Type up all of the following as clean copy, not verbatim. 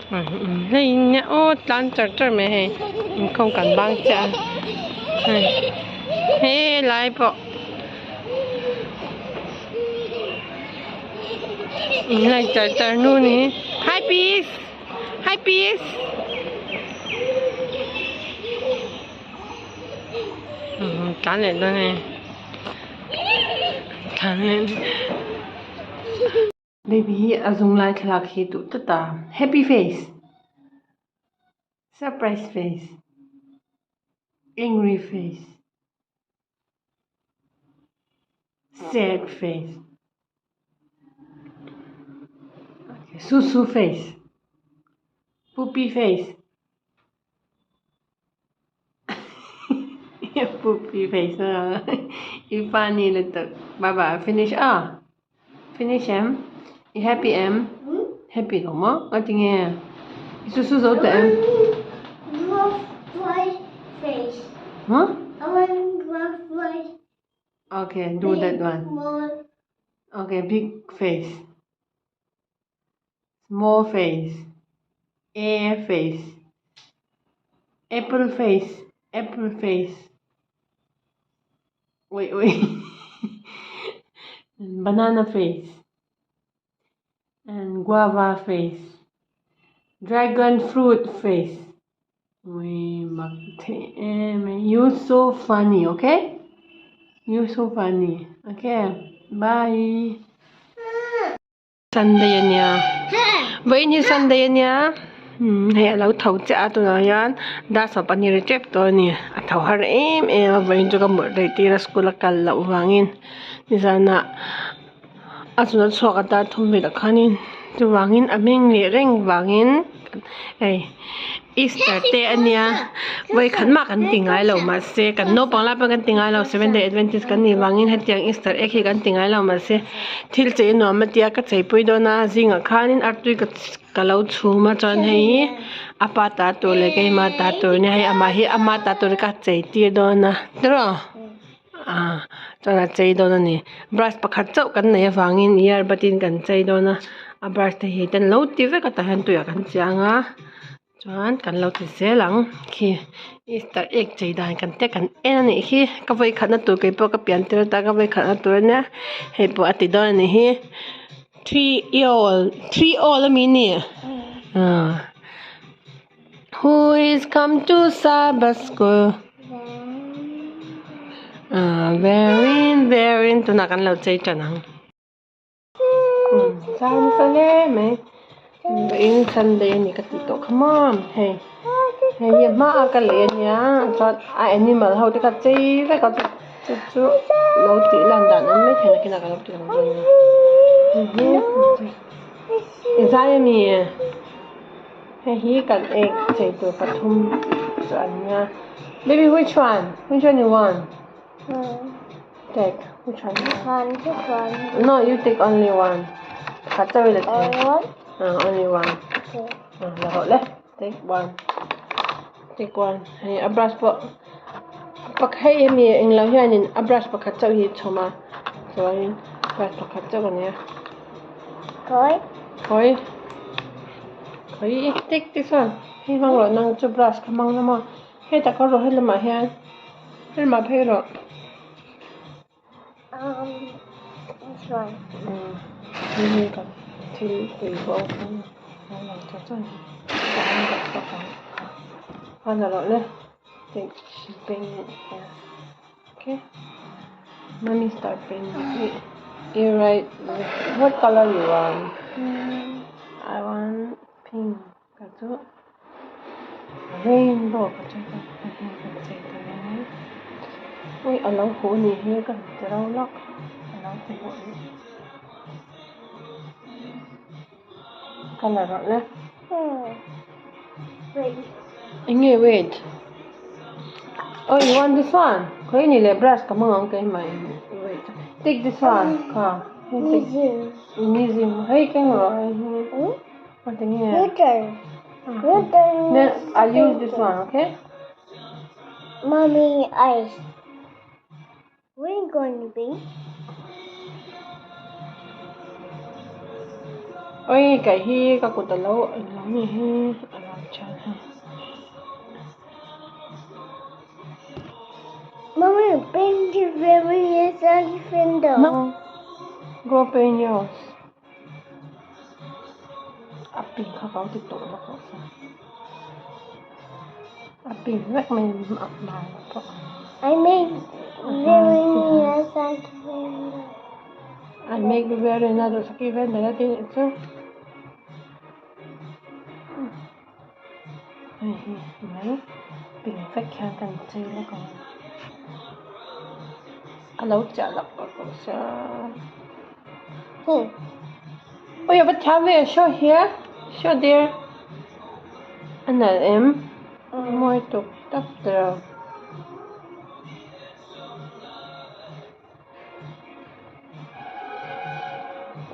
Hei nia aw tlan char char mai hei inkhawm kan bang chiah a hei helai pawh inlai char char nu ni hi peace hi peace tlan leh dawn hei tlan leh. Baby hi a zung lai thlalak hi duh tlat a happy face surprise face angry face sad face su su face puppy face. Puppy face i funny lutuk bye bye finish a finish em i happy em happy lo maw a tinge i su su zo tawh em huh okay do that one okay big face Small face, air face, apple face, apple face, wait wait banana face and guava face, dragon fruit face. You so funny, okay? You so funny. Okay, bye. Sunday a nia vawiin hi Sunday a nia umm hei a lo tho chiah a tunah hian dar 12 ri tep tawh a ni a tho har em em a vawiin chu ka mut rei tir a school a kal loh vangin nizanah a chuna chhuak a dar thum velah khanin chuvangin a hming leh reng vangin hei Easter te a nia vawikhat mah kan ti ngai lo mahse kan naupang lai pawh kan ti ngai lo seven day adventist kan nih vangin hetiang Easter egg hi kan ti ngai lo mahse thil chei a nuam a tia ka cheipui dawn a zingah khanin artui ka ka lo chhum a chuan hei a pa ta tur leh keima ta tur nia hei amah hi ama ta tur hi ka chei tir dawn a tiraw ah chuan a chei dawn a ni brush pakhat chauh kan neih avangin earbud in kan chei dawn a a brush te hi ten lo ti vek a tah hian tuiah kan chiang a. Chuan kan lo ti zel ang khi easter egg chei dan kan te kan en a nih hi ka vawi khatna tur kei pawh ka pian tir ata ka vawi khatna tur ania hei pawh a ti dawn a nih hi three all three all ami ni ah who is come to sabbath school ah very very tunah kan lo chei tan ang. Zan ka hle mai in sunday a ni ka tih tawh kha maw hei hei hi a hmaah ka lei a nia chuan a animal ho te kha chei vek a chu chu lo tih lan dan awm maithei nakinah ka lo ti ang dawn nia i zai a ni hei hi kan egg chei tur pathum chu an nia baby which one which one you want. Take which one? One, this one. No, you take only one. Khat chawi la Only one? Ah, only one. Okay. Ah, la rawh le. Take one. Take one. Hei a brush pawh pak hei hemi englo hianin a brush pakhat chauh hi chhawm a. Chuanin brush pakhat chauh a nia. Khawi? Khawi. Khawi take this one. Hei hmang rawh nang chu brush kha hmang la maw. Hei tak a rawh he lamah hian he lamah phei rawh. Um, this one. Um, hei hi kan thil tui bo kha a lo lang char char a ni. Tah hian dah bawk ang a la rawh le take paint it here okay mommy start painting you write what color you want I want pink. Ka chu rainbow ka chu ka hei ka chei ta mai a ui a lo huh anih hi ka han ti rau lawk a lo ti huh anih ka la rawh le eng nge wait oh you want this one khawi ni leh brush ka hmang ang keimah in wait take this one kha hei keng rawh hei hi. What the Water. Water. Then I use this one, okay? Mommy, ice. Where you going to be? Oi kai hi ka kut a lo eng lo ni hi a lo thian hei. Mommy paint the very window. No. Go paint yours. A pink kha ka lo ti tawh bawk rawh se. A pink vek mai a hmai pawh. I make very nice window. I make very nice window a tih chu. Hei hi mai pink vek hian kan chei lawk ang a lo chiah lak tawh tawh sia ui a va thiam ve show here show there a nalh em mawi tuk tak tawh.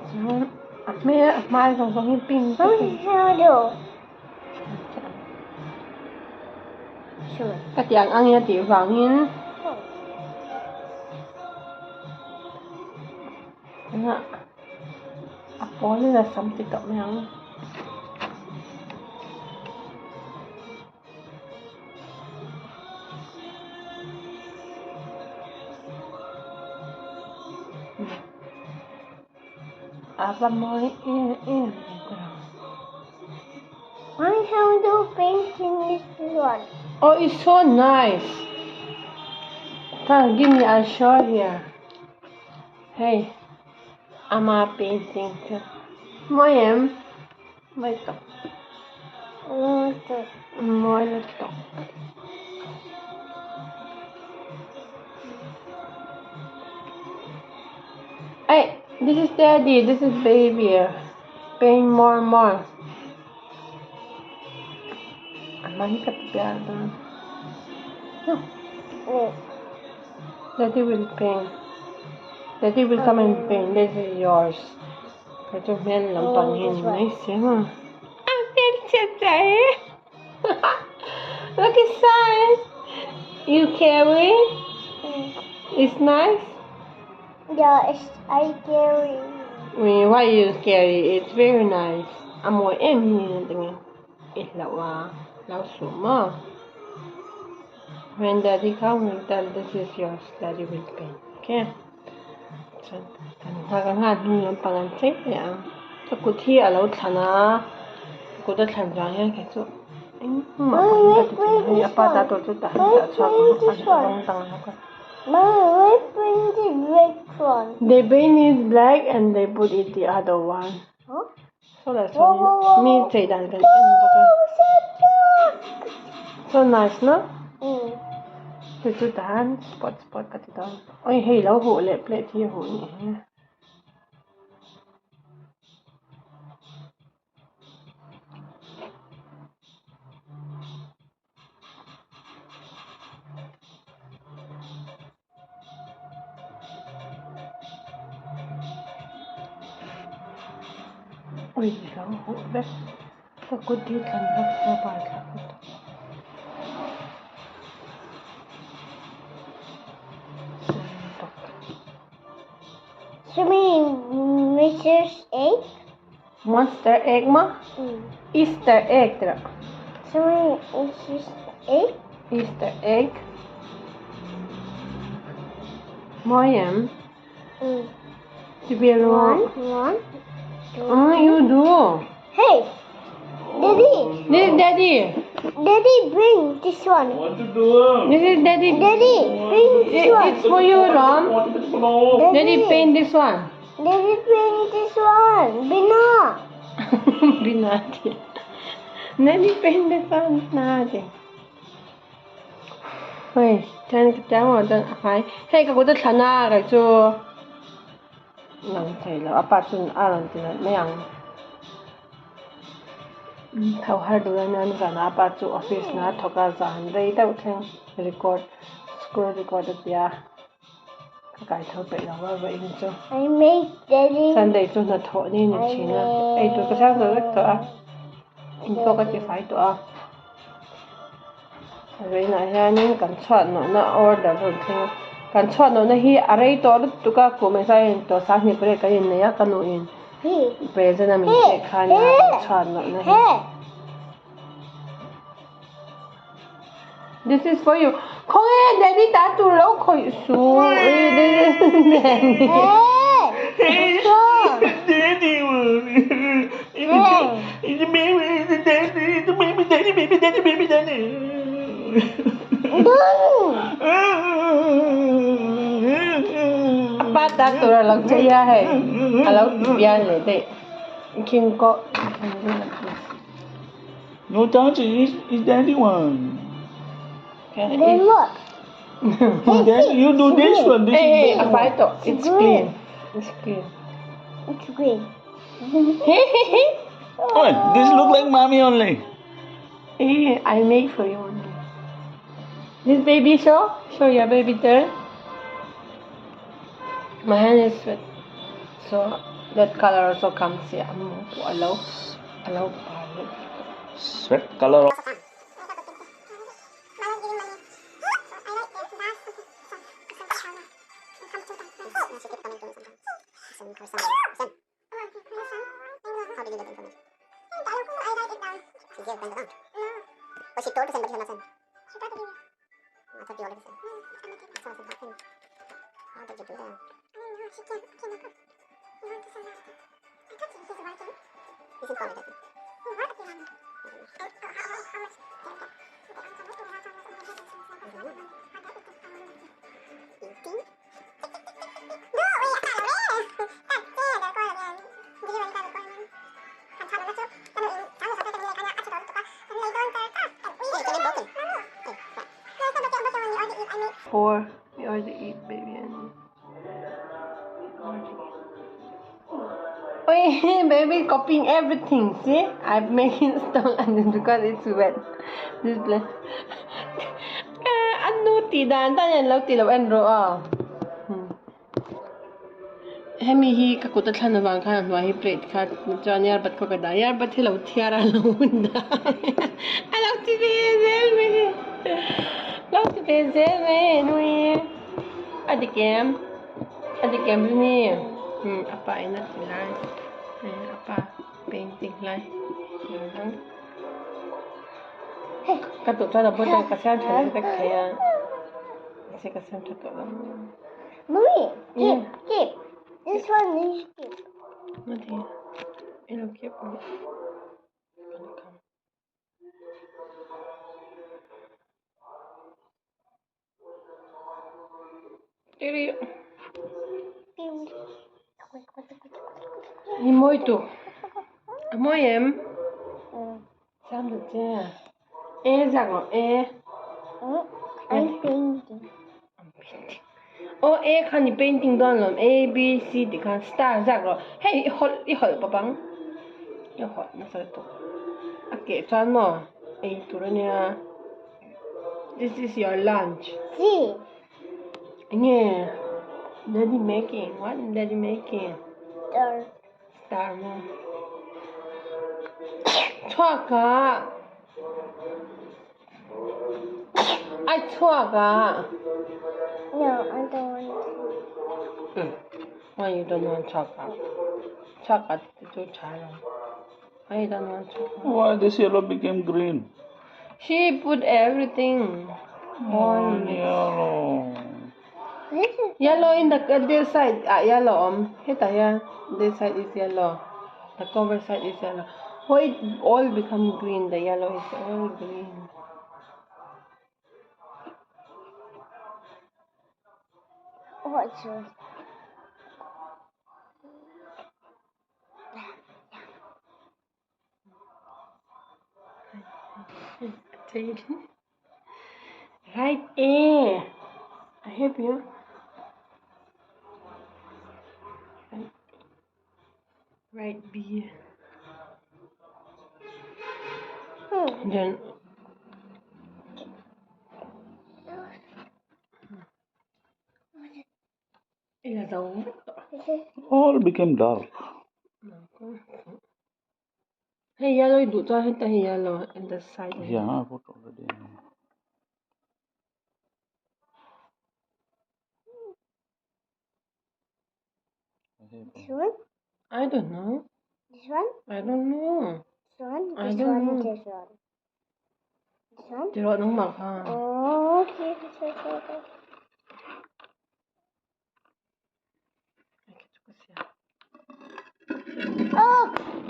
Chuan a hmel a hmai zawng zawng hi pink vek a ni. Ka tiang ang in a tih vangin tunah a pawl in a sam ti tawh mai ang. A va mawi em em ve ta lo. I how to painting this one. Oh, it's so nice. Come, give me a show here. Hey, ama painting chu. Mawi em? Mawi tawk. Mawi lutuk. Hey, this is daddy, this is baby. Paint more more. Amma hi ka ti bial dawn. No. Daddy will paint. Daddy will come and paint. This is yours. Ka chu hmel lampang hi a ni mai si maw? A hmelchhe chai Look inside. You carry? It's nice? Yeah, it's I carry. Why you carry? It's very nice. A mawi em hi tinge i hlauh a hlau suh maw? When daddy come will tell this is yours daddy will paint. Okay? Chuan kan nghak a nghak hnung lampang an chei leh ang ka kut hi a lo thlan a ka kut a thlan vang hian kei chu engmah pawh hi ka ti thei lo hei a pa ta tur chu tah hian dah chhuak ang a rawng dang bawk a. They paint it black and they put it the other one. Saw lah sawn mi chei dan kan en bawk a. So nice no? Chu chu tan spot spot ka ti dawn. Oi hei lo huh leh plate hi a huh nih hi. Ui lo huh vek ka kut hi thlan vak se a bar thlak lutuk Mrs. Egg? Monster egg maw? Easter egg tih rawh. Swimming Easter egg? Easter egg. Mawi em? Ti ve rawh. One, one, two. Ah, you do. Hey, Daddy. This is Daddy. Daddy, bring this one. What you doing? This is Daddy. Daddy, bring this one. It's for you, Rom. Daddy, paint this one. Daddy, bring this one. Bina. Binati. Daddy, paint this one. Nati. Hei, chuan ka tiang maw chuan a fai. Hei ka kut a thlan a kei chu lang thei lo a pa chuan a rawn ti nalh mai ang. Tho har duh em em zanah a pa chu office na thawk a zan rei deuh thleng record school record a ti a. Ka kai tho peih lo va vawiin chu. Sunday chu hnathawh ni a ni thin a, eitur ka chang zawh vek tawh a, in pawh ka tifai tawh a. Vawiinah hianin kan chhuat nawhna order rawn thleng a, kan chhuat nawhna hi a rei tawh lutuk a, kum engzah in tawh sanghnih pariat kan innei a ka nuin. Present a min pek kha nia kan chhuat nawlh na hi. This is for you. Khawnge daddy ta tur lo khawih suh. This is daddy. Daddy It's baby, it's daddy, it's baby, daddy, baby, daddy, baby, daddy. Apa ta tur a lo che a hei. A lo ti bial leh daih. King ko. No touch it, it's daddy one. Then what? Daddy, you do this one. This Hey, hey, is a fai tawh. It's clean. It's clean. It's green. Oi, this look like mommy only. Eh, I make for you only. This baby show? Show your baby there. My hand is wet. So that color also comes here. Allow, allow. Sweat color. Four. We already eat, baby. And Wait, baby, copying everything. See, I'm making stone and because it's wet. This place. Anu ti dan tan yan lo ti lo en ro a. Hemi hi ka kut a thlan avang khan a hnuai hi plate kha chuan yar bat khaw ka dah yar bat hi lo thiar a lo hun dah a lo ti ve zel mai hi lo ti ve zel mai nui a dik em a dik em chu ni umm a pa in a ti lai a pa painting lai ka duh chuan a bawt a ka siam tha leh vek thei a mahse ka siam tha tawh lo. Mommy, keep, keep. This one is keep. What do you? It'll keep. Gonna come. Didi. Ni moi tu. A moi em. Sam được chưa? E giặc rồi e. I'm painting. Oh e khan ni painting don lom A B C ti khan star zak rawh hei i hawlh i hawlh pawp ang i hawlh nasa lutuk a keh chuan maw ei tur ania this is your lunch C enge daddy making what daddy making star star maw chhuak ah A chhuak a. No, I don't want. Hmm. Why you don't want chhuak a? Chhuak a te chu tha lo. Why you don't want chhuak a? Why this yellow became green? She put everything on. Yellow. This is Yellow in the this side. Ah, yellow om. Hetah hian this side is yellow. The cover side is yellow. Why it all become green? The yellow is all green. What's yours? Right A. I help you. Right. Right B. Then ila zo vek tawh. All became dark. Hei yellow i duh chuan heta hi yellow in the side. Yeah, I put already. This one? I don't know. This one? I don't know. This one? I This don't one? know. This one? This one? Ti rawh nangmah kha. Oh, okay, okay, okay, okay. Oh,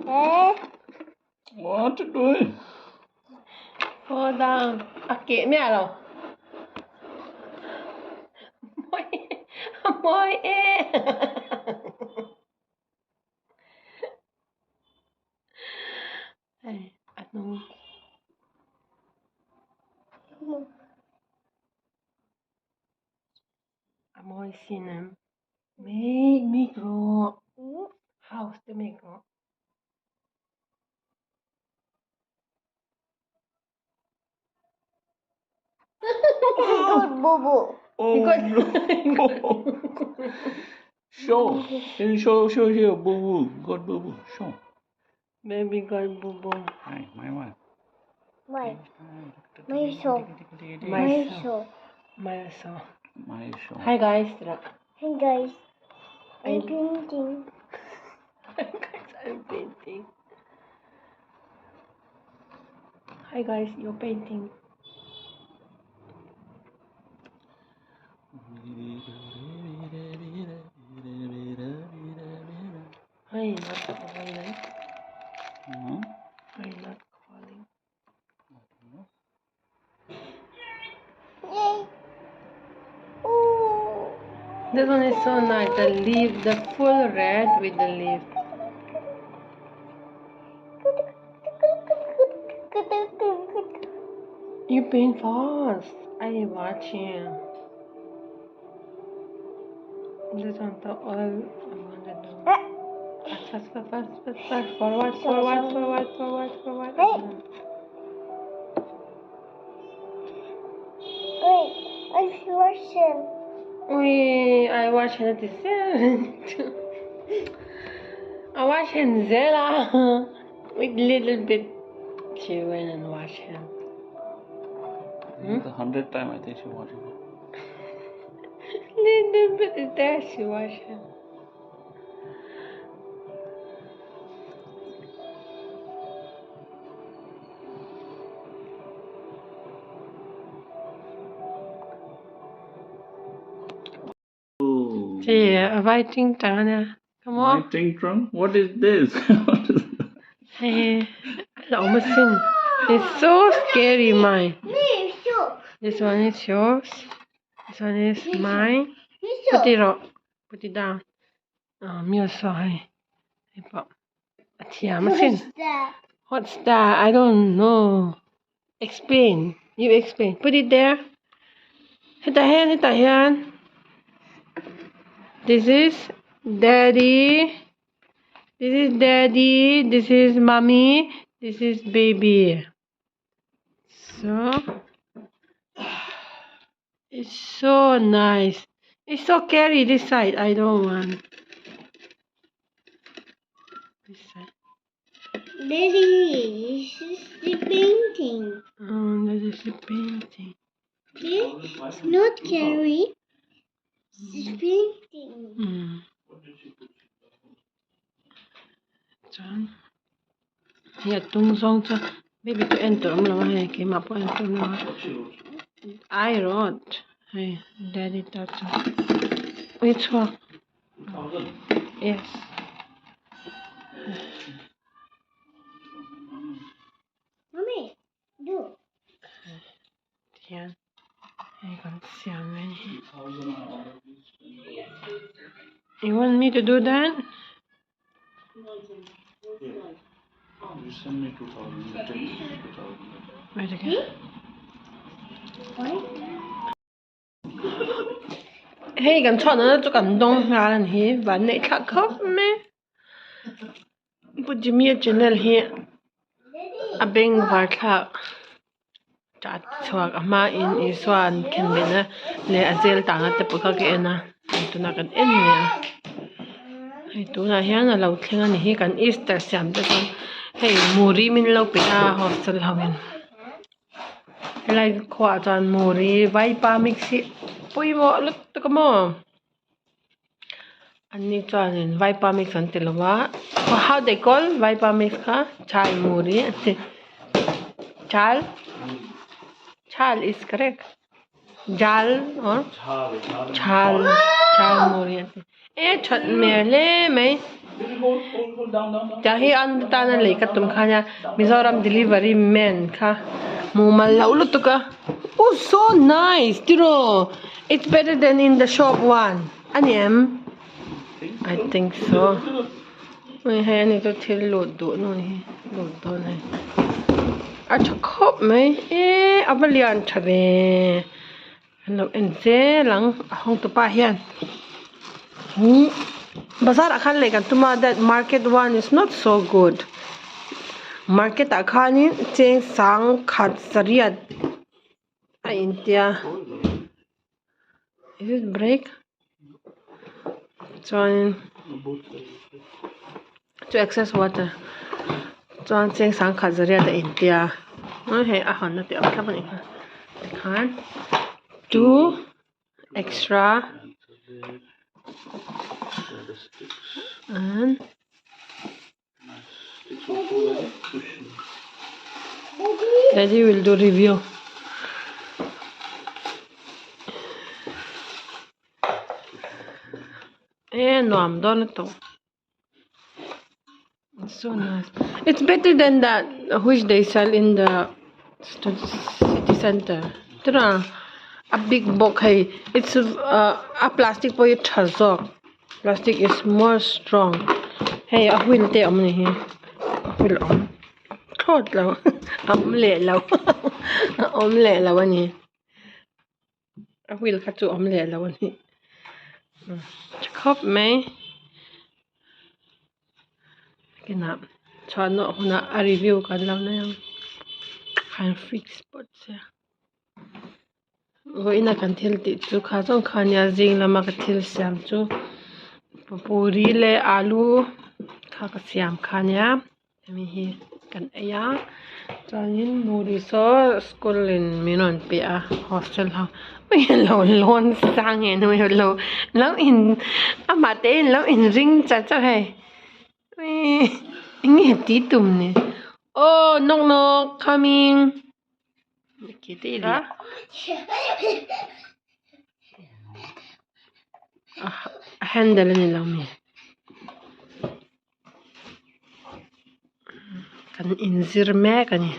eh. What you doing? Fall down. A keh miah lo. A mawi e. Hei a hnung. A mawi sin em. Make make rawh. House te make rawh. Good boo boo. Oh no. Show. Can you show show here boo boo. God boo boo. Show. Baby girl boo boo. Hi, my one. My. My show. My My show. show. My show. My show. Hi guys. Hey guys. I'm I'm painting. Hi guys, I'm painting. Hi guys, you're painting. Hi, not calling. Huh? Why not calling? Yay. Ooh. This one is so nice. The leaf, the full red with the leaf. You paint fast. I watching. This one, the all I want to do. Fast, fast, fast, fast, fast, fast. Forward, forward, forward, forward, forward. Hey. Wait, I'm watching. We, I watch it the same. I watch him Zella with little bit. She went and watch him. The 100th time I think she watched it. Little bit is there. She watch him. Oh. Yeah, a writing down. Come on. Writing trunk? What is this? What is that? Hey, almost in. It's so scary, mine. Me show. This one is yours. This one is mine. Me Put show. it up. Put it down. Oh, me also. Hey, hey, pop. What's that? What's that? I don't know. Explain. You explain. Put it there. Hit the hand, hit the hand. This is daddy. This is daddy. This is mommy. This is baby. So it's so nice. It's so scary this side. I don't want this side. Daddy, this is the painting. Oh, that is the painting. See? It's not scary. It's painting. Chuan hei a tung zawng chu baby chu en tur awm lo a hei keimah pawh en tur awm lo a I wrote hei daddy ta chu ui chhuak yes. Mommy, do. Tihian hei kan siam mai a ni. You want me to do that? You send me 2000. You take 2000. Wait again. Why? Hei kan chhuah nana chu kan dawng nghal a ni hi van neih thlak khawp mai Pu Jimmy a channel hi a beng var thlak chat chhuak a hma in Isua an khen beh na leh a zel tana te pawh kha ka en a hei tunah kan en leh a hei tunah hian a lo thleng a ni hi kan Easter siam te chuan hei muri min lo pe a hostel ho in helai khuaah chuan muri vaipa mix hi pawimawh lutuk a maw. Anni chuanin vaipa mix an ti lo a how they call vaipa mix kha chal muri an ti chal chal is correct jal or chal chal muri an ti e that hmel hle mai tiang hi an tana lei ka tum kha nia Mizoram delivery man kha mumal loh lutuk a oh so nice tiraw it's better than in the shop one. A ni em? I think so. Ui hei ani chu thil lut duh nu hi lut dawn hei. A tha khawp mai e a va lian tha ve. An lo en zel ang a hawng tupa hian. Ih bazar ah khan lei kan tum a that market one is not so good. Market ah khanin cheng sang khat sariyat a intia. Is it break? Chuanin to access water chuan cheng sangkhat zariat a intia a hei a hawnna te awm thlap a nih kha tikhan two extra and Daddy will do review. Eh, nuam dawn lutuk. It's so nice. It's better than that which they sell in the city center. Tira a big bawk hei. It's a plastic pawh hi tha zawk. Plastic is more strong hei a wheel te a awm a ni hi a wheel a awm thlawt lo a awm leh lo a awm leh lo a ni a wheel kha chu a awm leh lo a ni tha khawp mai kinah chhuah nawh hunah a review kan lo nei ang han fix phawt se. Vawiina kan thil tih chu kha zawng kha ania zing lama ka thil siam chu puri leh alu kha ka siam kha ania hemi hi kan ei a chuanin muri saw school in min rawn pe a hostel ho lo lawn sang em em lo lo in amah te in lo inring char char hei eng nge tih tum ni aw knock knock coming. A handle a ni lo mi kan inzir mek a ni.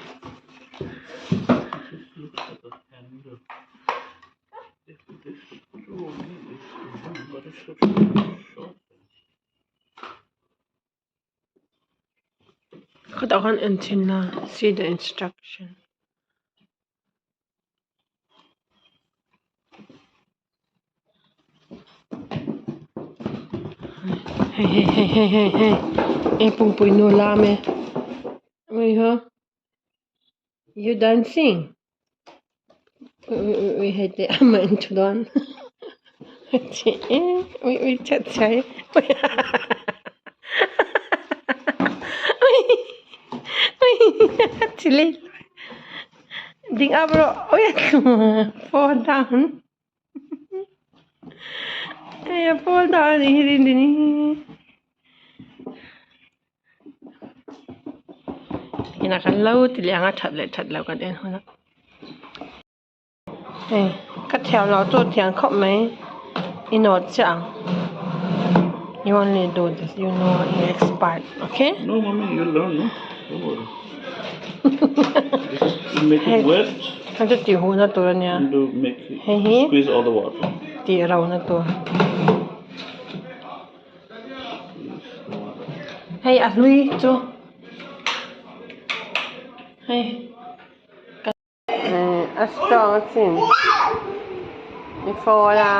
Khawtah khan en chhin a see the instruction. Hei hei hei hei hei hei e pungpui nu lam e ui ho you dancing ui ui ui ui hei te amah in thu dawn ui ui chat chai ui ui ui chile ding up rawh ui fall down hei a fall down anih hi dindini. Inah kan lo ti leh ang a that leh that loh kan en hun a hei ka thiam loh chu thiam khawp mai i nawt chiah ang you only do this you know you expert okay No mommy you learn no don't worry just make it wet hei chu tih huh na tur ania and do make it hei hi squeeze all the water tih ro na tur. Hei a hlui chu hei a strong asin i fall a.